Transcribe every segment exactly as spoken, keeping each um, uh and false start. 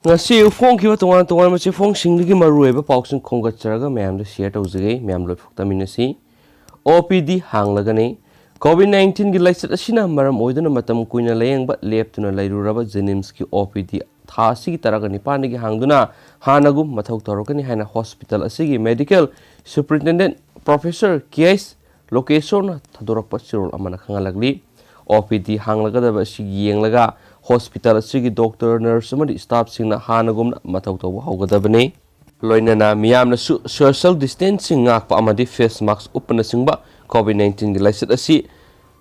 ꯉꯁꯤ ꯐꯣꯡꯈꯤꯕ ꯇꯣꯉꯥꯟ ꯇꯣꯉꯥꯟꯕ ꯆꯦꯐꯣꯡꯁꯤꯡꯗꯒꯤ ꯃꯔꯨꯑꯣꯏꯕ ꯄꯥꯎꯁꯤꯡ ꯈꯣꯝꯒꯠꯆꯔꯒ ꯃꯌꯥꯝꯗ ꯁꯤꯌꯔ ꯇꯧꯖꯒꯦ꯫ ꯃꯌꯥꯝ ꯂꯣꯏꯐꯨꯛ ꯇꯥꯃꯤꯟꯅꯁꯤ꯫ ꯑꯣ ꯄꯤ ꯗꯤ ꯍꯥꯡꯂꯒꯅꯤ꯫ ꯀꯣꯚꯤꯗ ꯅꯥꯏꯟꯇꯤꯟꯒꯤ ꯂꯥꯏꯆꯠ ꯑꯁꯤꯅ ꯃꯔꯝ ꯑꯣꯏꯗꯨꯅ ꯃꯇꯝ ꯀꯨꯏꯅ ꯂꯥꯌꯦꯡꯕ ꯂꯦꯞꯇꯨꯅ ꯂꯩꯔꯨꯔꯕ ꯖꯦꯅꯤꯝꯁꯀꯤ ꯑꯣ ꯄꯤ ꯗꯤ ꯊꯥ ꯑꯁꯤꯒꯤ ꯇꯔꯥꯒ ꯅꯤꯄꯥꯟꯗꯒꯤ ꯍꯥꯡꯗꯨꯅ ꯍꯥꯟꯅꯒꯨꯝ ꯃꯊꯧ ꯇꯧꯔꯛꯀꯅꯤ ꯍꯥꯏꯅ ꯍꯣꯁꯄꯤꯇꯥꯜ ꯑꯁꯤꯒꯤ ꯃꯦꯗꯤꯀꯦꯜ ꯁꯨꯄꯔꯤꯟꯇꯦꯟꯗꯦꯟꯠ ꯄ꯭ꯔꯣꯐꯦꯁꯔ ꯀꯦ ꯑꯩꯆ ꯂꯣꯀꯦꯁꯣꯔꯅ ꯊꯥꯗꯣꯔꯛꯄ ꯆꯦꯔꯣꯜ ꯑꯃꯅ ꯈꯪꯍꯜꯂꯛꯂꯤ꯫ ꯑꯣ ꯄꯤ ꯗꯤ ꯍꯥꯡꯂꯒꯗꯕ ꯑꯁꯤ ꯌꯦꯡꯂꯒ ꯍꯣꯁꯄꯤꯇꯥꯜ ꯑꯁꯤꯒꯤ ꯗꯣꯛꯇꯔ, ꯅꯔꯁ ꯑꯃꯗꯤ ꯁ꯭ꯇꯥꯐꯁꯤꯡꯅ ꯍꯥꯟꯅꯒꯨꯝꯅ ꯃꯊꯧ ꯇꯧꯕ ꯍꯧꯒꯗꯕꯅꯤ꯫ ꯂꯣꯏꯅꯅ ꯃꯤꯌꯥꯝꯅꯁꯨ ꯁꯣꯁꯤꯌꯦꯜ ꯗꯤꯁꯇꯦꯟꯁꯤꯡ ꯉꯥꯛꯄ ꯑꯃꯗꯤ ꯐꯦꯁ ꯃꯥꯛꯁ ꯎꯞꯄꯅꯆꯤꯡꯕ ꯀꯣꯚꯤꯗ ꯅꯥꯏꯟꯇꯤꯟꯒꯤ ꯂꯥꯏꯆꯠ ꯑꯁꯤ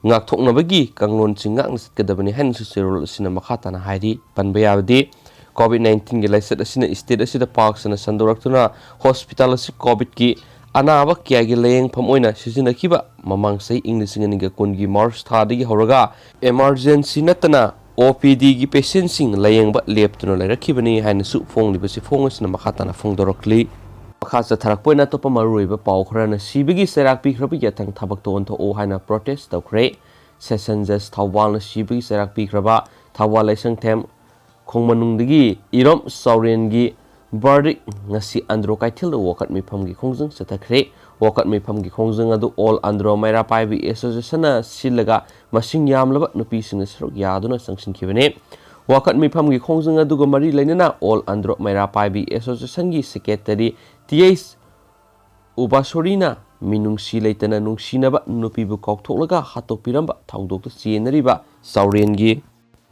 ꯉꯥꯛꯊꯣꯛꯅꯕꯒꯤ ꯀꯥꯡꯂꯣꯟꯁꯤꯡ ꯉꯥꯛꯅ ꯆꯠꯀꯗꯕꯅꯤ ꯍꯥꯏꯅꯁꯨ ꯆꯦꯔꯣꯜ ꯑꯁꯤꯅ ꯃꯈꯥ ꯇꯥꯅ ꯍꯥꯏꯔꯤ꯫ ꯄꯟꯕ ꯌꯥꯕꯗꯤ, ꯀꯣꯚꯤꯗ ꯅꯥꯏꯟꯇꯤꯟꯒꯤ ꯂꯥꯏꯆꯠ ꯑꯁꯤꯅ ꯁ꯭ꯇꯦꯠ ꯑꯁꯤꯗ ꯄꯥꯛ ꯁꯟꯅ ꯁꯟꯗꯣꯔꯛꯇꯨꯅ ꯍꯣꯁꯄꯤꯇꯥꯜ ꯑꯁꯤ ꯀꯣꯚꯤꯗꯀꯤ ꯑꯅꯥꯕ ꯀꯌꯥꯒꯤ ꯂꯥꯌꯦꯡꯐꯝ ꯑꯣꯏꯅ ꯁꯤꯖꯤꯟꯅꯈꯤꯕ ꯃꯃꯥꯡ ꯆꯍꯤ ꯏꯪ ꯂꯤꯁꯤꯡ ꯑꯅꯤꯒ ꯀꯨꯟꯒꯤ ꯃꯥꯔꯆ ꯊꯥꯗꯒꯤ ꯍꯧꯔꯒ ꯏꯃꯥꯔꯖꯦꯟꯁꯤ ꯅꯠꯇꯅ ꯑꯣ ꯄꯤ ꯗꯤꯒꯤ ꯄꯦꯁꯦꯟꯁꯤꯡ ꯂꯥꯌꯦꯡꯕ ꯂꯦꯞꯇꯨꯅ ꯂꯩꯔꯛꯈꯤꯕꯅꯤ ꯍꯥꯏꯅꯁꯨ ꯐꯣꯡꯂꯤꯕ ꯆꯦꯐꯣꯡ ꯑꯁꯤꯅ ꯃꯈꯥ ꯇꯥꯅ ꯐꯣꯡꯗꯣꯔꯛꯂꯤ꯫ ꯃꯈꯥ ꯆꯠꯊꯔꯛꯄ ꯑꯣꯏꯅ ꯑꯇꯣꯞꯄ ꯃꯔꯨꯑꯣꯏꯕ ꯄꯥꯎ ꯈꯔꯅ ꯁꯤꯕꯒꯤ ꯆꯩꯔꯥꯛ ꯄꯤꯈ꯭ꯔꯕ ꯌꯥꯊꯪ ꯊꯕꯛꯇ ꯑꯣꯟꯊꯣꯛꯎ ꯍꯥꯏꯅ ꯄ꯭ꯔꯣꯇꯦꯁ ꯇꯧꯈ꯭ꯔꯦ꯫ ꯁꯦꯁꯟ ꯖꯖ ꯊꯧꯕꯥꯜꯅ ꯁꯤꯕꯒꯤ ꯆꯩꯔꯥꯛ ꯄꯤꯈ꯭ꯔꯕ ꯊꯧꯕꯥꯜ ꯂꯥꯏꯁꯪꯊꯦꯝ ꯈꯣꯡꯃꯅꯨꯡꯗꯒꯤ ꯏꯔꯣꯝ ꯆꯥꯎꯔꯦꯟꯒꯤ ꯕꯔꯗꯤꯛ ꯉꯁꯤ ꯑꯟꯗ꯭ꯔꯣ ꯀꯩꯊꯦꯜꯗ ꯋꯥꯀꯠ ꯃꯤꯐꯝꯒꯤ ꯈꯣꯡꯖꯪ ꯆꯠꯊꯈ꯭ꯔꯦ꯫ ꯋꯥꯀꯠ ꯃꯤꯐꯝꯒꯤ ꯈꯣꯡꯖꯪ ꯑꯗꯨ ꯑꯣꯜ ꯑꯟꯗ꯭ꯔꯣ ꯃꯩꯔꯥ ꯄꯥꯏꯕꯤ ꯑꯦꯁꯣꯁꯤꯌꯦꯁꯟꯅ ꯁꯤꯜꯂꯒ ꯃꯁꯤꯡ ꯌꯥꯝꯂꯕ ꯅꯨꯄꯤꯁꯤꯡꯅ ꯁꯔꯨꯛ ꯌꯥꯗꯨꯅ ꯆꯪꯁꯤꯟꯈꯤꯕꯅꯤ꯫ ꯋꯥꯀꯠ ꯃꯤꯐꯝꯒꯤ ꯈꯣꯡꯖꯪ ꯑꯗꯨꯒ ꯃꯔꯤ ꯂꯩꯅꯅ ꯑꯣꯜ ꯑꯟꯗ꯭ꯔꯣ ꯃꯩꯔꯥ ꯄꯥꯏꯕꯤ ꯑꯦꯁꯣꯁꯤꯌꯦꯁꯟꯒꯤ ꯁꯦꯀ꯭ꯔꯦꯇꯔꯤ ꯇꯤ ꯑꯩꯆ ꯎꯕꯥꯁꯣꯔꯤꯅ ꯃꯤꯅꯨꯡꯁꯤ ꯂꯩꯇꯅ ꯅꯨꯡꯁꯤꯅꯕ ꯅꯨꯄꯤꯕꯨ ꯀꯥꯎꯊꯣꯛꯂꯒ ꯍꯥꯠꯇꯣꯛꯄꯤꯔꯝꯕ ꯊꯧꯗꯣꯛꯇ ꯆꯦꯟꯅꯔꯤꯕ ꯆꯥꯎꯔꯦꯟꯒꯤ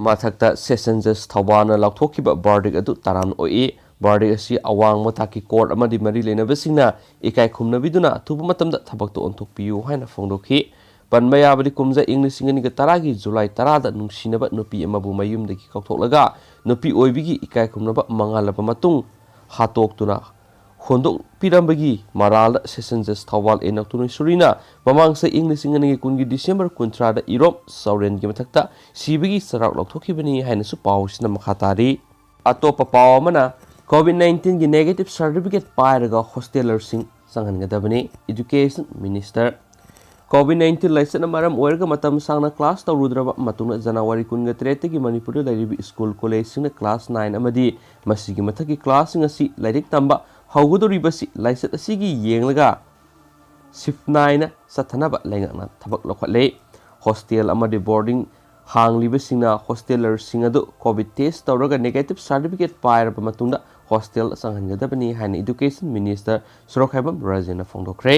ꯃꯊꯛꯇ ꯁꯦꯁꯟ ꯖꯁ ꯊꯧꯕꯥꯜꯅ ꯂꯥꯎꯊꯣꯛꯈꯤꯕ ꯕꯔꯗꯤꯛ ꯑꯗꯨ ꯇꯔꯥꯝꯅ ꯑꯣꯛꯏ꯫ ꯕꯔꯗꯤꯛ ꯑꯁꯤ ꯑꯋꯥꯡꯕ ꯊꯥꯛꯀꯤ ꯀꯣꯔꯠ ꯑꯃꯗꯤ ꯃꯔꯤ ꯂꯩꯅꯕꯁꯤꯡꯅ ꯏꯀꯥꯏ ꯈꯨꯝꯅꯕꯤꯗꯨꯅ ꯑꯊꯨꯕ ꯃꯇꯝꯗ ꯊꯕꯛꯇ ꯑꯣꯟꯊꯣꯛꯄꯤꯌꯨ ꯍꯥꯏꯅ ꯐꯣꯡꯗꯣꯛꯈꯤ꯫ ꯄꯟꯕ ꯌꯥꯕꯗꯤ, ꯀꯨꯝꯖꯥ ꯏꯪ ꯂꯤꯁꯤꯡ ꯑꯅꯤꯒ ꯇꯔꯥꯒꯤ ꯖꯨꯂꯥꯏ ꯇꯔꯥꯗ ꯅꯨꯡꯁꯤꯅꯕ ꯅꯨꯄꯤ ꯑꯃꯕꯨ ꯃꯌꯨꯝꯗꯒꯤ ꯀꯥꯎꯊꯣꯛꯂꯒ ꯅꯨꯄꯤ ꯑꯣꯏꯕꯤꯒꯤ ꯏꯀꯥꯏ ꯈꯨꯝꯅꯕ ꯃꯉꯥꯜꯂꯕ ꯃꯇꯨꯡ ꯍꯥꯠꯇꯣꯛꯇꯨꯅ ꯍꯣꯟꯗꯣꯛꯄꯤꯔꯝꯕꯒꯤ ꯃꯔꯥꯜꯗ ꯁꯦꯁꯟ ꯖꯁ ꯊꯧꯕꯥꯜ ꯑꯦ ꯅꯧꯇꯨꯅꯨꯏ ꯁꯨꯔꯤꯅ ꯃꯃꯥꯡ ꯆꯍꯤ ꯏꯪ ꯂꯤꯁꯤꯡ ꯑꯅꯤꯒ ꯀꯨꯟꯒꯤ ꯗꯤꯁꯦꯝꯕꯔ ꯀꯨꯟꯊ꯭ꯔꯥꯗ ꯏꯔꯣꯝ ꯆꯥꯎꯔꯦꯟꯒꯤ ꯃꯊꯛꯇ ꯁꯤꯕꯒꯤ ꯆꯩꯔꯥꯛ ꯂꯧꯊꯣꯛꯈꯤꯕꯅꯤ ꯍꯥꯏꯅꯁꯨ ꯄꯥꯎꯁꯤꯅ ꯃꯈꯥ ꯇꯥꯔꯤ꯫ ꯑꯇꯣꯞꯄ ꯄꯥꯎ ꯑꯃꯅ, ꯀꯣꯚꯤꯗ ꯅꯥꯏꯟꯇꯤꯟꯒꯤ ꯅꯦꯒꯦꯇꯤꯚ ꯁꯥꯔꯇꯤꯐꯤꯀꯦꯠ ꯄꯥꯏꯔꯒ ꯍꯣꯁꯇꯦꯂꯔꯁꯤꯡ ꯆꯪꯍꯟꯒꯗꯕꯅꯤ, ꯏꯗꯨꯀꯦꯁꯟ ꯃꯤꯅꯤꯁꯇꯔ꯫ COVID nineteen ꯂꯥꯏꯆꯠꯅ ꯃꯔꯝ ꯑꯣꯏꯔꯒ ꯃꯇꯝ ꯁꯥꯡꯅ ꯀ꯭ꯂꯥꯁ ꯇꯧꯔꯨꯗ꯭ꯔꯕ ꯃꯇꯨꯡꯗ ꯖꯅꯋꯥꯔꯤ ꯀꯨꯟꯒ ꯇꯔꯦꯠꯇꯒꯤ ꯃꯅꯤꯄꯨꯔꯗ ꯂꯩꯔꯤꯕ ꯁ꯭ꯀꯨꯜ ꯀꯣꯂꯦꯖꯁꯤꯡꯅ ꯀ꯭ꯂꯥꯁ ꯅꯥꯏꯟ ꯑꯃꯗꯤ ꯃꯁꯤꯒꯤ ꯃꯊꯛꯀꯤ ꯀ꯭ꯂꯥꯁꯁꯤꯡ ꯑꯁꯤ ꯂꯥꯏꯔꯤꯛ ꯇꯝꯕ ꯍꯧꯒꯗꯧꯔꯤꯕꯁꯤ ꯂꯥꯏꯆꯠ ꯑꯁꯤꯒꯤ ꯌꯦꯡꯂꯒ ꯁꯤꯐ ꯅꯥꯏꯅ ꯆꯠꯊꯅꯕ ꯂꯩꯉꯥꯛꯅ ꯊꯕꯛ ꯂꯧꯈꯠꯂꯦ꯫ ꯍꯣꯁꯇꯦꯜ ꯑꯃꯗꯤ ꯕꯣꯔꯗꯤꯡ ꯍꯥꯡꯂꯤꯕꯁꯤꯡꯅ ꯍꯣꯁꯇꯦꯂꯔꯁꯤꯡ ꯑꯗꯨ ꯀꯣꯚꯤꯗ ꯇꯦꯁ ꯇꯧꯔꯒ ꯅꯦꯒꯦꯇꯤꯚ ꯁꯥꯔꯇꯤꯐꯤꯀꯦꯠ ꯄꯥꯏꯔꯕ ꯃꯇꯨꯡꯗ ꯍꯣꯁꯇꯦꯜ ꯆꯪꯍꯟꯒꯗꯕꯅꯤ ꯍꯥꯏꯅ ꯏꯗꯨꯀꯦꯁꯟ ꯃꯤꯅꯤꯁꯇꯔ ꯁꯣꯔꯣꯛꯈꯥꯏꯕꯝ ꯔꯥꯖꯦꯟꯅ ꯐꯣꯡꯗꯣꯛꯈ꯭ꯔꯦ꯫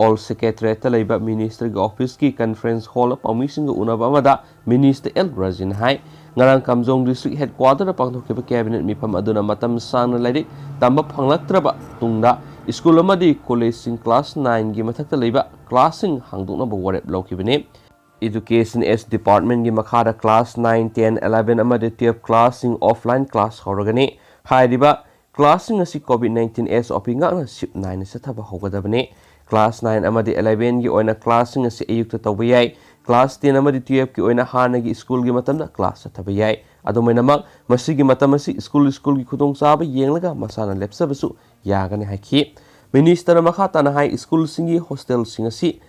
ꯑꯣꯜ ꯁꯦꯀ꯭ꯔꯦꯇꯔꯤꯌꯦꯠꯇ ꯂꯩꯕ ꯃꯤꯅꯤꯁꯇꯔꯒꯤ ꯑꯣꯐꯤꯁꯀꯤ ꯀꯟꯐꯔꯦꯟꯁ ꯍꯣꯜꯗ ꯄꯥꯎꯃꯤꯁꯤꯡꯒ ꯎꯅꯕ ꯑꯃꯗ ꯃꯤꯅꯤꯁꯇꯔ ꯑꯦꯜ ꯔꯥꯖꯦꯟꯅ ꯍꯥꯏ, ꯉꯔꯥꯡ ꯀꯥꯝꯖꯣꯡ ꯗꯤꯁꯇ꯭ꯔꯤꯛ ꯍꯦꯗꯀ꯭ꯋꯥꯇꯔꯗ ꯄꯥꯡꯊꯣꯛꯈꯤꯕ ꯀꯦꯕꯤꯅꯦꯠ ꯃꯤꯐꯝ ꯑꯗꯨꯅ ꯃꯇꯝ ꯁꯥꯡꯅ ꯂꯥꯏꯔꯤꯛ ꯇꯝꯕ ꯐꯪꯂꯛꯇ꯭ꯔꯕ ꯇꯨꯡꯗ ꯁ꯭ꯀꯨꯜ ꯑꯃꯗꯤ ꯀꯣꯂꯦꯖꯁꯤꯡ ꯀ꯭ꯂꯥꯁ ꯅꯥꯏꯟꯒꯤ ꯃꯊꯛꯇ ꯂꯩꯕ ꯀ꯭ꯂꯥꯁꯁꯤꯡ ꯍꯥꯡꯗꯣꯛꯅꯕ ꯋꯥꯔꯦꯞ ꯂꯧꯈꯤꯕꯅꯤ꯫ ꯏꯗꯨꯀꯦꯁꯟ ꯑꯦꯁ ꯗꯤꯄꯥꯔꯠꯃꯦꯟꯒꯤ ꯃꯈꯥꯗ ꯀ꯭ꯂꯥꯁ ꯅꯥꯏꯟ, ꯇꯦꯟ, ꯑꯦꯂꯦꯚꯦꯟ ꯑꯃꯗꯤ ꯇꯨꯌꯦꯜꯐ ꯀ꯭ꯂꯥꯁꯁꯤꯡ ꯑꯣꯐꯂꯥꯏꯟ ꯀ꯭ꯂꯥꯁ ꯍꯧꯔꯒꯅꯤ꯫ ꯍꯥꯏꯔꯤꯕ ꯀ꯭ꯂꯥꯁꯁꯤꯡ ꯑꯁꯤ ꯀꯣꯚꯤꯗ ꯅꯥꯏꯟꯇꯤꯟ ꯑꯦꯁ ꯑꯣ ꯄꯤ ꯉꯥꯛꯅ ꯁꯤꯞ ꯅꯥꯏꯅ ꯆꯠꯊꯕ ꯍꯧꯒꯗꯕꯅꯤ꯫ ꯀ꯭ꯂꯥꯁ ꯅꯥꯏꯟ ꯑꯃꯗꯤ ꯑꯦꯂꯦꯚꯦꯟꯒꯤ ꯑꯣꯏꯅ ꯀ꯭ꯂꯥꯁꯁꯤꯡ ꯑꯁꯤ ꯑꯌꯨꯛꯇ ꯇꯧꯕ ꯌꯥꯏ꯫ ꯀ꯭ꯂꯥꯁ ꯇꯦꯟ ꯑꯃꯗꯤ ꯇꯨꯌꯦꯜꯐꯀꯤ ꯑꯣꯏꯅ ꯍꯥꯟꯅꯒꯤ ꯁ꯭ꯀꯨꯜꯒꯤ ꯃꯇꯝꯗ ꯀ꯭ꯂꯥꯁ ꯆꯠꯊꯕ ꯌꯥꯏ꯫ ꯑꯗꯨꯃꯥꯏꯅꯃꯛ, ꯃꯁꯤꯒꯤ ꯃꯇꯝ ꯑꯁꯤ ꯁ꯭ꯀꯨꯜ ꯁ꯭ꯀꯨꯜꯒꯤ ꯈꯨꯗꯣꯡꯆꯥꯕ ꯌꯦꯡꯂꯒ ꯃꯁꯥꯅ ꯂꯦꯞꯆꯕꯁꯨ ꯌꯥꯒꯅꯤ ꯍꯥꯏꯈꯤ꯫ ꯃꯤꯅꯤꯁꯇꯔꯅ ꯃꯈꯥ ꯇꯥꯅ ꯍꯥꯏ, ꯁ꯭ꯀꯨꯜꯁꯤꯡꯒꯤ ꯍꯣꯁꯇꯦꯜꯁꯤꯡ ꯑꯁꯤ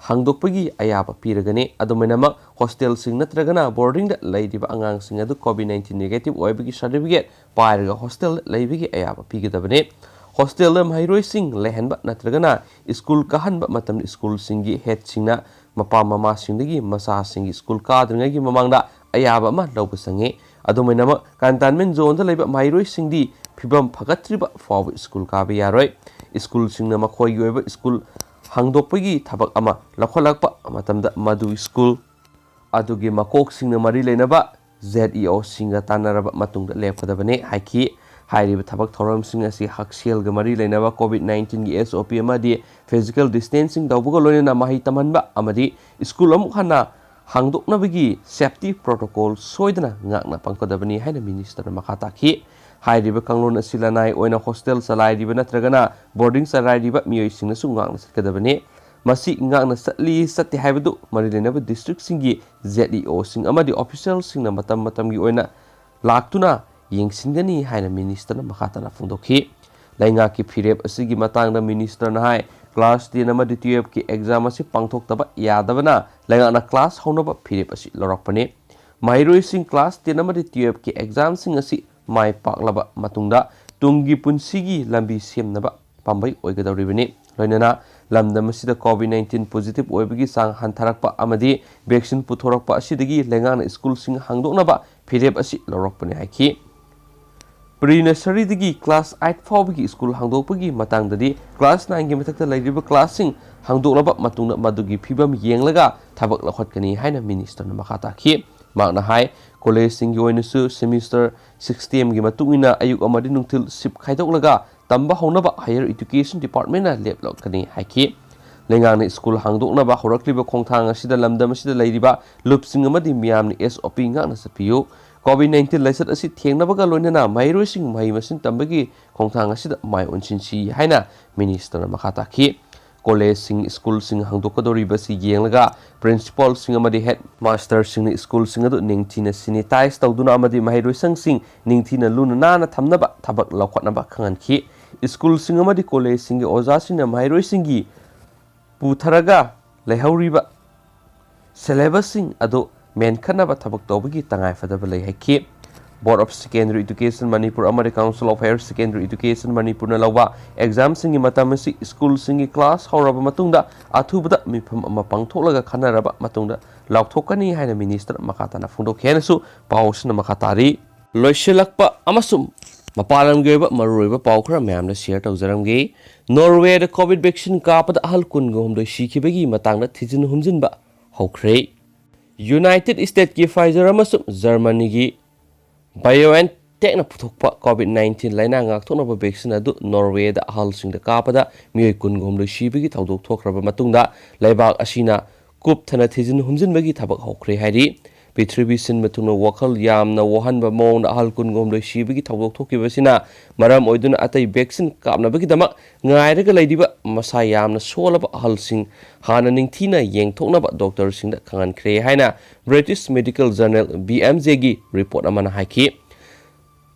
ꯍꯥꯡꯗꯣꯛꯄꯒꯤ ꯑꯌꯥꯕ ꯄꯤꯔꯒꯅꯤ꯫ ꯑꯗꯨꯃꯥꯏꯅꯃꯛ, ꯍꯣꯁꯇꯦꯜꯁꯤꯡ ꯅꯠꯇ꯭ꯔꯒꯅ ꯕꯣꯔꯗꯤꯡꯗ ꯂꯩꯔꯤꯕ ꯑꯉꯥꯡꯁꯤꯡ ꯑꯗꯨ ꯀꯣꯚꯤꯗ ꯅꯥꯏꯟꯇꯤꯟ ꯅꯦꯒꯦꯇꯤꯚ ꯑꯣꯏꯕꯒꯤ ꯁꯥꯔꯇꯤꯐꯤꯀꯦꯠ ꯄꯥꯏꯔꯒ ꯍꯣꯁꯇꯦꯜꯗ ꯂꯩꯕꯒꯤ ꯑꯌꯥꯕ ꯄꯤꯒꯗꯕꯅꯤ꯫ ꯍꯣꯁꯇꯦꯜꯗ ꯃꯍꯩꯔꯣꯏꯁꯤꯡ ꯂꯩꯍꯟꯕ ꯅꯠꯇ꯭ꯔꯒꯅ ꯁ꯭ꯀꯨꯜ ꯀꯥꯍꯟꯕ ꯃꯇꯝꯗ ꯁ꯭ꯀꯨꯜꯁꯤꯡꯒꯤ ꯍꯦꯗꯁꯤꯡꯅ ꯃꯄꯥ ꯃꯃꯥꯁꯤꯡꯗꯒꯤ ꯃꯆꯥꯁꯤꯡꯒꯤ ꯁ꯭ꯀꯨꯜ ꯀꯥꯗ꯭ꯔꯤꯉꯩꯒꯤ ꯃꯃꯥꯡꯗ ꯑꯌꯥꯕ ꯑꯃ ꯂꯧꯕ ꯆꯪꯉꯤ꯫ ꯑꯗꯨꯃꯥꯏꯅꯃꯛ, ꯀꯟꯇꯦꯟꯃꯦꯟ ꯖꯣꯟꯗ ꯂꯩꯕ ꯃꯍꯩꯔꯣꯏꯁꯤꯡꯗꯤ ꯐꯤꯕꯝ ꯐꯒꯠꯇ꯭ꯔꯤꯕ ꯐꯥꯎꯕ ꯁ꯭ꯀꯨꯜ ꯀꯥꯕ ꯌꯥꯔꯣꯏ꯫ ꯁ꯭ꯀꯨꯜꯁꯤꯡꯅ ꯃꯈꯣꯏꯒꯤ ꯑꯣꯏꯕ ꯁ꯭ꯀꯨꯜ ꯍꯥꯡꯗꯣꯛꯄꯒꯤ ꯊꯕꯛ ꯑꯃ ꯂꯧꯈꯠꯂꯛꯄ ꯃꯇꯝꯗ, ꯃꯗꯨ ꯁ꯭ꯀꯨꯜ ꯑꯗꯨꯒꯤ ꯃꯀꯣꯛꯁꯤꯡꯅ ꯃꯔꯤ ꯂꯩꯅꯕ ꯖꯦꯗ ꯏ ꯑꯣꯁꯤꯡꯒ ꯇꯥꯟꯅꯔꯕ ꯃꯇꯨꯡꯗ ꯂꯦꯞꯀꯗꯕꯅꯤ ꯍꯥꯏꯈꯤ꯫ ꯍꯥꯏꯔꯤꯕ ꯊꯕꯛ ꯊꯧꯔꯝꯁꯤꯡ ꯑꯁꯤ ꯍꯛꯁꯦꯜꯒ ꯃꯔꯤ ꯂꯩꯅꯕ ꯀꯣꯚꯤꯗ ꯅꯥꯏꯟꯇꯤꯟꯒꯤ ꯑꯦꯁ ꯑꯣ ꯄꯤ ꯑꯃꯗꯤ ꯐꯤꯖꯤꯀꯦꯜ ꯗꯤꯁꯇꯦꯟꯁꯤꯡ ꯇꯧꯕꯒ ꯂꯣꯏꯅꯅ ꯃꯍꯩ ꯇꯝꯍꯟꯕ ꯑꯃꯗꯤ ꯁ꯭ꯀꯨꯜ ꯑꯃꯨꯛ ꯍꯟꯅ ꯍꯥꯡꯗꯣꯛꯅꯕꯒꯤ ꯁꯦꯐꯇꯤ ꯄ꯭ꯔꯣꯇꯣꯀꯣꯜ ꯁꯣꯏꯗꯅ ꯉꯥꯛꯅ ꯄꯥꯡꯒꯗꯕꯅꯤ ꯍꯥꯏꯅ ꯃꯤꯅꯤꯁꯇꯔꯅ ꯃꯈꯥ ꯇꯥꯈꯤ꯫ ꯍꯥꯏꯔꯤꯕ ꯀꯥꯡꯂꯣꯟ ꯑꯁꯤ ꯂꯅꯥꯏ ꯑꯣꯏꯅ ꯍꯣꯁꯇꯦꯜ ꯆꯂꯥꯏꯔꯤꯕ ꯅꯠꯇ꯭ꯔꯒꯅ ꯕꯣꯔꯗꯤꯡ ꯆꯂꯥꯏꯔꯤꯕ ꯃꯤꯑꯣꯏꯁꯤꯡꯅꯁꯨ ꯉꯥꯛꯅ ꯆꯠꯀꯗꯕꯅꯤ꯫ ꯃꯁꯤ ꯉꯥꯛꯅ ꯆꯠꯂꯤ ꯆꯠꯇꯦ ꯍꯥꯏꯕꯗꯨ ꯃꯔꯤ ꯂꯩꯅꯕ ꯗꯤꯁꯇ꯭ꯔꯤꯛꯁꯤꯡꯒꯤ ꯖꯦꯗ ꯏ ꯑꯣꯁꯤꯡ ꯑꯃꯗꯤ ꯑꯣꯐꯤꯁꯤꯌꯦꯜꯁꯤꯡꯅ ꯃꯇꯝ ꯃꯇꯝꯒꯤ ꯑꯣꯏꯅ ꯂꯥꯛꯇꯨꯅ ꯌꯦꯡꯁꯤꯟꯒꯅꯤ ꯍꯥꯏꯅ ꯃꯤꯅꯤꯁꯇꯔꯅ ꯃꯈꯥ ꯇꯥꯅ ꯐꯣꯡꯗꯣꯛꯈꯤ꯫ ꯂꯩꯉꯥꯛꯀꯤ ꯐꯤꯔꯦꯞ ꯑꯁꯤꯒꯤ ꯃꯇꯥꯡꯗ ꯃꯤꯅꯤꯁꯇꯔꯅ ꯍꯥꯏ, class ten ꯑꯃꯗꯤ twelve ꯀꯤ exam ꯑꯁꯤ ꯄꯥꯡꯊꯣꯛꯇꯕ ꯌꯥꯗꯕꯅ ꯂꯩꯉꯥꯛꯅ class ꯍꯧꯅꯕ ꯐꯤꯔꯦꯞ ꯑꯁꯤ ꯂꯧꯔꯛꯄꯅꯤ꯫ ꯃꯍꯩꯔꯣꯏꯁꯤꯡ class ten ꯑꯃꯗꯤ twelve ꯀꯤ exam ꯁꯤꯡ ꯑꯁꯤ ꯃꯥꯏ ꯄꯥꯛꯂꯕ ꯃꯇꯨꯡꯗ ꯇꯨꯡꯒꯤ ꯄꯨꯟꯁꯤꯒꯤ ꯂꯝꯕꯤ ꯁꯦꯝꯅꯕ ꯄꯥꯝꯕꯩ ꯑꯣꯏꯒꯗꯧꯔꯤꯕꯅꯤ꯫ ꯂꯣꯏꯅꯅ ꯂꯝꯗꯝ ꯑꯁꯤꯗ COVID nineteen positive ꯑꯣꯏꯕꯒꯤ ꯆꯥꯡ ꯍꯟꯊꯔꯛꯄ ꯑꯃꯗꯤ vaccine ꯄꯨꯊꯣꯔꯛꯄ ꯑꯁꯤꯗꯒꯤ ꯂꯩꯉꯥꯛꯅ school ꯁꯤꯡ ꯍꯥꯡꯗꯣꯛꯅꯕ ꯐꯤꯔꯦꯞ ꯑꯁꯤ ꯂꯧꯔꯛꯄꯅꯤ ꯍꯥꯏꯈꯤ꯫ Pre nursery ꯗꯒꯤ class eight ꯐꯥꯎꯕꯒꯤ school ꯍꯥꯡꯗꯣꯛꯄꯒꯤ ꯃꯇꯥꯡꯗꯗꯤ class nine ꯒꯤ ꯃꯊꯛꯇ ꯂꯩꯔꯤꯕ class ꯁꯤꯡ ꯍꯥꯡꯗꯣꯛꯂꯕ ꯃꯇꯨꯡꯗ ꯃꯗꯨꯒꯤ ꯐꯤꯕꯝ ꯌꯦꯡꯂꯒ ꯊꯕꯛ ꯂꯧꯈꯠꯀꯅꯤ ꯍꯥꯏꯅ minister ꯅ ꯃꯈꯥ ꯇꯥꯈꯤ꯫ ꯃꯍꯥꯛꯅ ꯍꯥꯏ, college ꯁꯤꯡꯒꯤ ꯑꯣꯏꯅꯁꯨ semester system ꯒꯤ ꯃꯇꯨꯡ ꯏꯟꯅ ꯑꯌꯨꯛ ꯑꯃꯗꯤ ꯅꯨꯡꯊꯤꯜ shift ꯈꯥꯏꯗꯣꯛꯂꯒ ꯇꯝꯕ ꯍꯧꯅꯕ Higher Education Department ꯅ ꯂꯦꯞꯂꯛꯀꯅꯤ ꯍꯥꯏꯈꯤ꯫ ꯂꯩꯉꯥꯛꯅ school ꯍꯥꯡꯗꯣꯛꯅꯕ ꯍꯧꯔꯛꯂꯤꯕ ꯈꯣꯡꯊꯥꯡ ꯑꯁꯤꯗ ꯂꯝꯗꯝ ꯑꯁꯤꯗ ꯂꯩꯔꯤꯕ ꯂꯨꯞꯁꯤꯡ ꯑꯃꯗꯤ ꯃꯤꯌꯥꯝꯅ S O P ꯉꯥꯛꯅ ꯆꯠꯄꯤꯌꯨ꯫ COVID nineteen ꯂꯥꯏꯆꯠ ꯑꯁꯤ ꯊꯦꯡꯅꯕꯒ ꯂꯣꯏꯅꯅ ꯃꯍꯩꯔꯣꯏꯁꯤꯡ ꯃꯍꯩ ꯃꯁꯤꯡ ꯇꯝꯕꯒꯤ ꯈꯣꯡꯊꯥꯡ ꯑꯁꯤꯗ ꯃꯥꯏ ꯑꯣꯟꯁꯤꯟꯁꯤ ꯍꯥꯏꯅ minister ꯅ ꯃꯈꯥ ꯇꯥꯈꯤ꯫ College ꯁꯤꯡ, school ꯁꯤꯡ ꯍꯥꯡꯗꯣꯛꯀꯗꯧꯔꯤꯕꯁꯤ ꯌꯦꯡꯂꯒ principal ꯁꯤꯡ ꯑꯃꯗꯤ headmaster ꯁꯤꯡꯅ school ꯁꯤꯡ ꯑꯗꯨ ꯅꯤꯡꯊꯤꯅ sanitize ꯇꯧꯗꯨꯅ ꯑꯃꯗꯤ ꯃꯍꯩꯔꯣꯏꯁꯪꯁꯤꯡ ꯅꯤꯡꯊꯤꯅ ꯂꯨꯅ ꯅꯥꯟꯅ ꯊꯝꯅꯕ ꯊꯕꯛ ꯂꯧꯈꯠꯅꯕ ꯈꯪꯍꯟꯈꯤ꯫ School ꯁꯤꯡ ꯑꯃꯗꯤ college ꯁꯤꯡꯒꯤ ꯑꯣꯖꯥꯁꯤꯡꯅ ꯃꯍꯩꯔꯣꯏꯁꯤꯡꯒꯤ ꯄꯨꯊꯔꯒ ꯂꯩꯍꯧꯔꯤꯕ syllabus ꯁꯤꯡ ꯑꯗꯨ ꯃꯦꯟꯈꯠꯅꯕ ꯊꯕꯛ ꯇꯧꯕꯒꯤ ꯇꯉꯥꯏꯐꯗꯕ ꯂꯩ ꯍꯥꯏꯈꯤ꯫ Board of Secondary Education Manipur ꯑꯃꯗꯤ Council of Higher Secondary Education Manipur ꯅ ꯂꯧꯕ exam ꯁꯤꯡꯒꯤ ꯃꯇꯝ ꯑꯁꯤ school ꯁꯤꯡꯒꯤ class ꯍꯧꯔꯕ ꯃꯇꯨꯡꯗ ꯑꯊꯨꯕꯗ ꯃꯤꯐꯝ ꯑꯃ ꯄꯥꯡꯊꯣꯛꯂꯒ ꯈꯟꯅꯔꯕ ꯃꯇꯨꯡꯗ ꯂꯥꯎꯊꯣꯛꯀꯅꯤ ꯍꯥꯏꯅ minister ꯃꯈꯥ ꯇꯥꯅ ꯐꯣꯡꯗꯣꯛꯈꯤ ꯍꯥꯏꯅꯁꯨ ꯄꯥꯎ ꯑꯁꯤꯅ ꯃꯈꯥ ꯇꯥꯔꯤ꯫ ꯂꯣꯏꯁꯤꯜꯂꯛꯄ ꯑꯃꯁꯨꯡ ꯃꯄꯥꯟ ꯂꯝꯒꯤ ꯑꯣꯏꯕ ꯃꯔꯨꯑꯣꯏꯕ ꯄꯥꯎ ꯈꯔ ꯃꯌꯥꯝꯗ share ꯇꯧꯖꯔꯝꯒꯦ꯫ Norway ꯗ COVID vaccine ꯀꯥꯞꯄꯗ ꯑꯍꯜ ꯀꯨꯟꯒ ꯍꯨꯝꯗꯣꯏ ꯁꯤꯈꯤꯕꯒꯤ ꯃꯇꯥꯡꯗ ꯊꯤꯖꯤꯟ ꯍꯨꯝꯖꯤꯟꯕ ꯍꯧꯈ꯭ꯔꯦ꯫ United States ꯀꯤ Pfizer ꯑꯃꯁꯨꯡ Germany ꯒꯤ BioNTech ꯅ ꯄꯨꯊꯣꯛꯄ COVID nineteen ꯂꯥꯏꯅꯥ ꯉꯥꯛꯊꯣꯛꯅꯕ vaccine ꯑꯗꯨ Norway ꯗ ꯑꯍꯜꯁꯤꯡꯗ ꯀꯥꯞꯄꯗ ꯃꯤꯑꯣꯏ ꯀꯨꯟꯒ ꯍꯨꯝꯗꯣꯏ ꯁꯤꯕꯒꯤ ꯊꯧꯗꯣꯛ ꯊꯣꯛꯈ꯭ꯔꯕ ꯃꯇꯨꯡꯗ ꯂꯩꯕꯥꯛ ꯑꯁꯤꯅ ꯀꯨꯞꯊꯅ ꯊꯤꯖꯤꯟ ꯍꯨꯝꯖꯤꯟꯕꯒꯤ ꯊꯕꯛ ꯍꯧꯈ꯭ꯔꯦ ꯍꯥꯏꯔꯤ꯫ ꯄ꯭ꯔꯤꯊꯤꯕꯤ ꯁꯤꯟꯕ ꯊꯨꯡꯅ ꯋꯥꯈꯜ ꯌꯥꯝꯅ ꯋꯥꯍꯟꯕ ꯃꯑꯣꯡꯗ ꯑꯍꯜ ꯀꯨꯟꯒ ꯍꯨꯝꯗꯣꯏ ꯁꯤꯕꯒꯤ ꯊꯧꯗꯣꯛ ꯊꯣꯛꯈꯤꯕꯁꯤꯅ ꯃꯔꯝ ꯑꯣꯏꯗꯨꯅ ꯑꯇꯩ vaccine ꯀꯥꯞꯅꯕꯒꯤꯗꯃꯛ ꯉꯥꯏꯔꯒ ꯂꯩꯔꯤꯕ ꯃꯁꯥ ꯌꯥꯝꯅ ꯁꯣꯜꯂꯕ ꯑꯍꯜꯁꯤꯡ ꯍꯥꯟꯅ ꯅꯤꯡꯊꯤꯅ ꯌꯦꯡꯊꯣꯛꯅꯕ doctor ꯁꯤꯡꯗ ꯈꯪꯍꯟꯈ꯭ꯔꯦ ꯍꯥꯏꯅ British Medical Journal B M J ꯒꯤ report ꯑꯃꯅ ꯍꯥꯏꯈꯤ꯫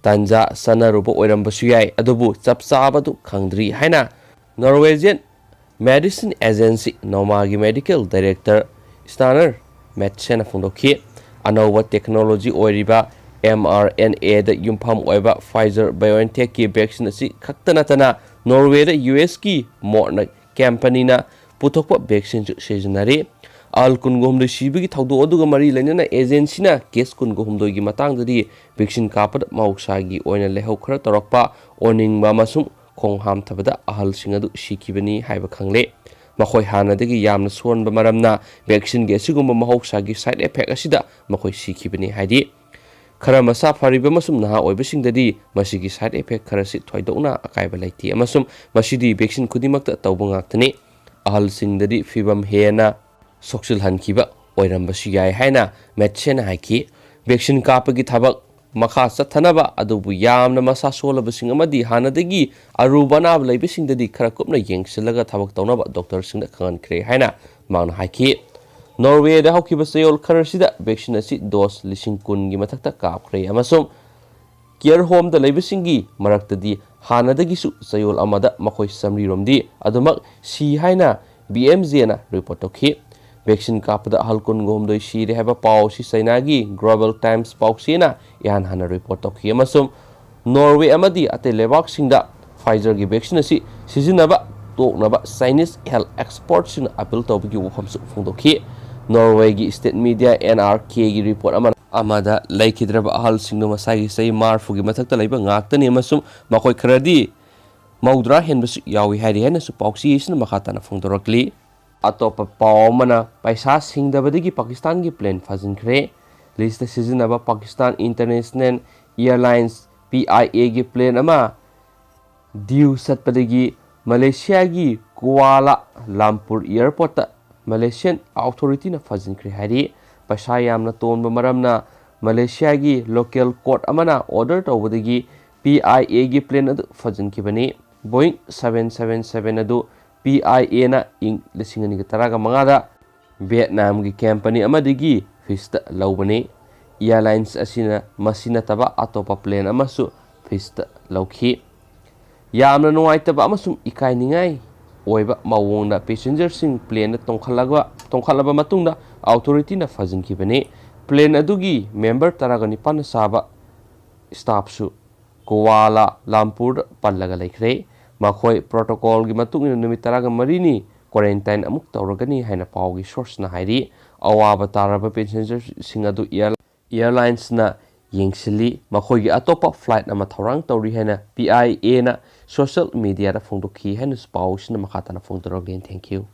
ꯇꯥꯟꯖꯥ ꯆꯥꯅꯔꯨꯕ ꯑꯣꯏꯔꯝꯕꯁꯨ ꯌꯥꯏ, ꯑꯗꯨꯕꯨ ꯆꯞ ꯆꯥꯕꯗꯨ ꯈꯪꯗ꯭ꯔꯤ ꯍꯥꯏꯅ Norwegian Medicine Agency ꯅꯣꯃꯥꯒꯤ Medical Director Stanar Matsena ꯐꯣꯡꯗꯣꯛꯈꯤ꯫ ꯑꯅꯧꯕ technology ꯑꯣꯏꯔꯤꯕ mRNAꯗ ꯌꯨꯝꯐꯝ ꯑꯣꯏꯕ Pfizer BioNTechꯀꯤ vaccine ꯑꯁꯤ ꯈꯛꯇ ꯅꯠꯇꯅ Norwayꯗ USꯀꯤ Moderna companyꯅ ꯄꯨꯊꯣꯛꯄ vaccineꯁꯨ ꯁꯤꯖꯤꯟꯅꯔꯤ꯫ ꯑꯍꯜ ꯀꯨꯟꯒ ꯍꯨꯝꯗꯣꯏ ꯁꯤꯕꯒꯤ ꯊꯧꯗꯣꯛ ꯑꯗꯨꯒ ꯃꯔꯤ ꯂꯩꯅꯅ agencyꯅ case ꯀꯨꯟꯒ ꯍꯨꯝꯗꯣꯏꯒꯤ ꯃꯇꯥꯡꯗꯗꯤ vaccine ꯀꯥꯞꯄꯗ ꯃꯍꯧꯁꯥꯒꯤ ꯑꯣꯏꯅ ꯂꯥꯏꯍꯧ ꯈꯔ ꯇꯧꯔꯛꯄ, ꯑꯣꯅꯤꯡꯕ ꯑꯃꯁꯨꯡ ꯈꯣꯡ ꯍꯥꯝꯊꯕꯗ ꯑꯍꯜꯁꯤꯡ ꯑꯗꯨ ꯁꯤꯈꯤꯕꯅꯤ ꯍꯥꯏꯕ ꯈꯪꯂꯦ꯫ ꯃꯈꯣꯏ ꯍꯥꯟꯅꯗꯒꯤ ꯌꯥꯝꯅ ꯁꯣꯟꯕ ꯃꯔꯝꯅ vaccineꯒꯤ ꯑꯁꯤꯒꯨꯝꯕ ꯃꯍꯧꯁꯥꯒꯤ side effect ꯑꯁꯤꯗ ꯃꯈꯣꯏ ꯁꯤꯈꯤꯕꯅꯤ ꯍꯥꯏꯔꯤ꯫ ꯈꯔ ꯃꯁꯥ ꯐꯔꯤꯕ ꯑꯃꯁꯨꯡ ꯅꯍꯥ ꯑꯣꯏꯕꯁꯤꯡꯗꯗꯤ ꯃꯁꯤꯒꯤ side effect ꯈꯔꯁꯤ ꯊꯣꯏꯗꯣꯛꯅ ꯑꯀꯥꯏꯕ ꯂꯩꯇꯦ ꯑꯃꯁꯨꯡ ꯃꯁꯤꯗꯤ vaccine ꯈꯨꯗꯤꯡꯃꯛꯇ ꯇꯧꯕ ꯉꯥꯛꯇꯅꯤ꯫ ꯑꯍꯜꯁꯤꯡꯗꯗꯤ ꯐꯤꯚꯝ ꯍꯦꯟꯅ ꯁꯣꯛꯆꯤꯜꯍꯟꯈꯤꯕ ꯑꯣꯏꯔꯝꯕꯁꯨ ꯌꯥꯏ ꯍꯥꯏꯅ Matsena ꯍꯥꯏꯈꯤ꯫ Vaccine ꯀꯥꯞꯄꯒꯤ ꯊꯕꯛ ꯃꯈꯥ ꯆꯠꯊꯅꯕ, ꯑꯗꯨꯕꯨ ꯌꯥꯝꯅ ꯃꯁꯥ ꯁꯣꯜꯂꯕꯁꯤꯡ ꯑꯃꯗꯤ ꯍꯥꯟꯅꯗꯒꯤ ꯑꯔꯨꯕ ꯑꯅꯥꯕ ꯂꯩꯕꯁꯤꯡꯗꯗꯤ ꯈꯔ ꯀꯨꯞꯅ ꯌꯦꯡꯁꯤꯜꯂꯒ ꯊꯕꯛ ꯇꯧꯅꯕ doctorꯁꯤꯡꯗ ꯈꯪꯍꯟꯈ꯭ꯔꯦ ꯍꯥꯏꯅ ꯃꯍꯥꯛꯅ ꯍꯥꯏꯈꯤ꯫ Norwayꯗ ꯍꯧꯈꯤꯕ ꯆꯌꯣꯜ ꯈꯔꯁꯤꯗ vaccine ꯑꯁꯤ dose ꯂꯤꯁꯤꯡ ꯀꯨꯟꯒꯤ ꯃꯊꯛꯇ ꯀꯥꯞꯈ꯭ꯔꯦ ꯑꯃꯁꯨꯡ care homeꯗ ꯂꯩꯕꯁꯤꯡꯒꯤ ꯃꯔꯛꯇꯗꯤ ꯍꯥꯟꯅꯗꯒꯤꯁꯨ ꯆꯌꯣꯜ ꯑꯃꯗ ꯃꯈꯣꯏ ꯆꯥꯃꯔꯤ ꯔꯣꯝꯗꯤ ꯑꯗꯨꯃꯛ ꯁꯤ ꯍꯥꯏꯅ BMJꯅ report ꯇꯧꯈꯤ꯫ Vaccine ꯀꯥꯞꯄꯗ ꯑꯍꯜ ꯀꯨꯟꯒ ꯍꯨꯝꯗꯣꯏ ꯁꯤꯔꯦ ꯍꯥꯏꯕ ꯄꯥꯎ ꯑꯁꯤ Chinaꯒꯤ Global Times ꯄꯥꯎꯆꯦꯅ ꯏꯍꯥꯟ ꯍꯥꯟꯅ report ꯇꯧꯈꯤ ꯑꯃꯁꯨꯡ Norway ꯑꯃꯗꯤ ꯑꯇꯩ ꯂꯩꯕꯥꯛꯁꯤꯡꯗ Pfizerꯒꯤ vaccine ꯑꯁꯤ ꯁꯤꯖꯤꯟꯅꯕ ꯇꯣꯛꯅꯕ Chinese health expertꯁꯤꯡꯅ appeal ꯇꯧꯕꯒꯤ ꯋꯥꯐꯝꯁꯨ ꯐꯣꯡꯗꯣꯛꯈꯤ꯫ Norwayꯒꯤ state media NRKꯒꯤ report ꯑꯃꯅ ꯑꯃꯗ ꯂꯩꯈꯤꯗ꯭ꯔꯕ ꯑꯍꯜꯁꯤꯡꯗꯨ ꯃꯁꯥꯒꯤ ꯆꯍꯤ ꯃꯔꯤꯐꯨꯒꯤ ꯃꯊꯛꯇ ꯂꯩꯕ ꯉꯥꯛꯇꯅꯤ ꯑꯃꯁꯨꯡ ꯃꯈꯣꯏ ꯈꯔꯗꯤ ꯃꯧꯗ꯭ꯔꯥ ꯍꯦꯟꯕꯁꯨ ꯌꯥꯎꯏ ꯍꯥꯏꯔꯤ ꯍꯥꯏꯅꯁꯨ ꯄꯥꯎꯆꯦ ꯑꯁꯤꯅ ꯃꯈꯥ ꯇꯥꯅ ꯐꯣꯡꯗꯣꯔꯛꯂꯤ꯫ ꯑꯇꯣꯞꯄ ꯄꯥꯎ ꯑꯃꯅ, ꯄꯩꯁꯥ ꯁꯤꯡꯗꯕꯗꯒꯤ ꯄꯥꯀꯤꯁꯇꯥꯟꯒꯤ plane ꯐꯥꯖꯤꯟꯈ꯭ꯔꯦ꯫ Listꯇ ꯁꯤꯖꯤꯟꯅꯕ Pakistan International Airlines, PIAꯒꯤ plane ꯑꯃ ꯗꯤꯎ ꯆꯠꯄꯗꯒꯤ ꯃꯂꯦꯁꯤꯌꯥꯒꯤ ꯀꯨꯋꯥꯂꯥ ꯂꯝꯄꯨꯔ airportꯇ Malaysian authorityꯅ ꯐꯥꯖꯤꯟꯈ꯭ꯔꯦ ꯍꯥꯏꯔꯤ꯫ ꯄꯩꯁꯥ ꯌꯥꯝꯅ ꯇꯣꯟꯕ ꯃꯔꯝꯅ ꯃꯂꯦꯁꯤꯌꯥꯒꯤ local court ꯑꯃꯅ order ꯇꯧꯕꯗꯒꯤ PIAꯒꯤ plane ꯑꯗꯨ ꯐꯥꯖꯤꯟꯈꯤꯕꯅꯤ꯫ Boeing seven seven seven ꯑꯗꯨ PIAꯅ ꯏꯪ ꯂꯤꯁꯤꯡ ꯑꯅꯤꯒ ꯇꯔꯥꯃꯉꯥꯗ ꯚꯤꯌꯦꯠꯅꯥꯝꯒꯤ company ꯑꯃꯗꯒꯤ ꯐꯤꯁꯇ ꯂꯧꯕꯅꯤ꯫ Airlines ꯑꯁꯤꯅ ꯃꯁꯤ ꯅꯠꯇꯕ ꯑꯇꯣꯞꯄ plane ꯑꯃꯁꯨ ꯐꯤꯁꯇ ꯂꯧꯈꯤ꯫ ꯌꯥꯝꯅ ꯅꯨꯡꯉꯥꯏꯇꯕ ꯑꯃꯁꯨꯡ ꯏꯀꯥꯏꯅꯤꯡꯉꯥꯏ ꯑꯣꯏꯕ ꯃꯑꯣꯡꯗ ꯄꯦꯁꯦꯟꯖꯔꯁꯤꯡ ꯄ꯭ꯂꯦꯟꯗ ꯇꯣꯡꯈꯠꯂꯒ ꯇꯣꯡꯈꯠꯂꯕ ꯃꯇꯨꯡꯗ ꯑꯣꯊꯣꯔꯤꯇꯤꯅ ꯐꯥꯖꯤꯟꯈꯤꯕꯅꯤ꯫ ꯄ꯭ꯂꯦꯟ ꯑꯗꯨꯒꯤ ꯃꯦꯝꯕꯔ ꯇꯔꯥꯒ ꯅꯤꯄꯥꯟꯅ ꯁꯥꯕ ꯁ꯭ꯇꯥꯐꯁꯨ ꯀꯨꯋꯥꯂꯥ ꯂꯝꯄꯨꯔꯗ ꯄꯜꯂꯒ ꯂꯩꯈ꯭ꯔꯦ꯫ ꯃꯈꯣꯏ ꯄ꯭ꯔꯣꯇꯣꯀꯣꯜꯒꯤ ꯃꯇꯨꯡ ꯏꯟꯅ ꯅꯨꯃꯤꯠ ꯇꯔꯥꯒ ꯃꯔꯤꯅꯤ ꯀ꯭ꯋꯥꯔꯦꯟꯇꯥꯏꯟ ꯑꯃꯨꯛ ꯇꯧꯔꯒꯅꯤ ꯍꯥꯏꯅ ꯄꯥꯎꯒꯤ ꯁꯣꯔꯁꯅ ꯍꯥꯏꯔꯤ꯫ ꯑꯋꯥꯕ ꯇꯥꯔꯕ ꯄꯦꯁꯦꯟꯖꯔꯁꯤꯡ ꯑꯗꯨ ꯑꯦꯌꯔ ꯑꯦꯌꯔꯂꯥꯏꯟꯁꯅ ꯌꯦꯡꯁꯤꯜꯂꯤ꯫ ꯃꯈꯣꯏꯒꯤ ꯑꯇꯣꯞꯄ ꯐ꯭ꯂꯥꯏꯠ ꯑꯃ ꯊꯧꯔꯥꯡ ꯇꯧꯔꯤ ꯍꯥꯏꯅ ꯄꯤ ꯑꯥꯏ ꯑꯦꯅ ꯁꯣꯁꯤꯌꯦꯜ ꯃꯤꯗꯤꯌꯥꯗ ꯐꯣꯡꯗꯣꯛꯈꯤ ꯍꯥꯏꯅꯁꯨ ꯄꯥꯎꯁꯤꯅ ꯃꯈꯥ ꯇꯥꯅ ꯐꯣꯡꯗꯣꯔꯛꯂꯤ꯫ Thank you꯫